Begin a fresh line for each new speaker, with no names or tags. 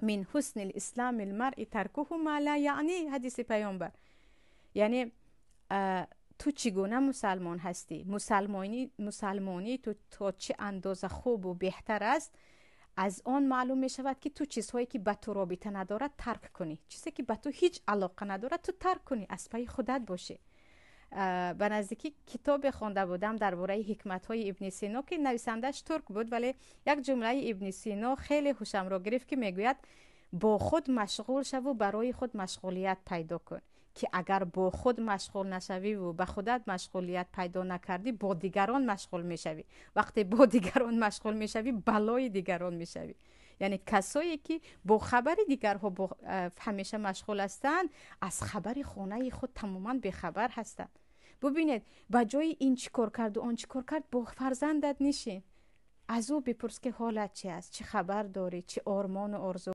من حسن الاسلام المرء ترکه ما لا یعنی، ҳадиси паёмбар. Яъне ту чӣ гуна мусалмон ҳастӣ, мусалмонии ту то чӣ андоза хубу беҳтар аст, аз он маълум мешавад, ки ту чизҳое, ки ба ту робита надорад, тарк кунӣ. Чизе, ки ба ту ҳеҷ алоқа надорад, ту тарк кунӣ, аз пайи худат бошӣ. Ба наздикӣ китобе хонда будам дар бораи ҳикматҳои Ибни Сино, ки нависандааш турк буд, вале як ҷумлаи Ибни Сино хеле ҳушамро гирифт, ки мегӯяд: «Бо худ машғул шаву барои худ машғулият пайдо кун, ки агар бо худ машғул нашавиву ба худат машғулият пайдо накардӣ, бо дигарон машғул мешавӣ. Вақте бо дигарон машғул мешавӣ, балои дигарон мешавӣ». Яъне касое, ки бо хабари дигарҳо ҳамеша машғул ҳастанд, аз хабари хонаи худ тамоман бехабар ҳастанд. Бубинед, ба ҷои ин чӣ кор карду он чӣ кор кард, бо фарзандат нишин, аз ӯ бипурс, ки ҳолат чи аст, чӣ хабар дорӣ, чӣ ормону орзу.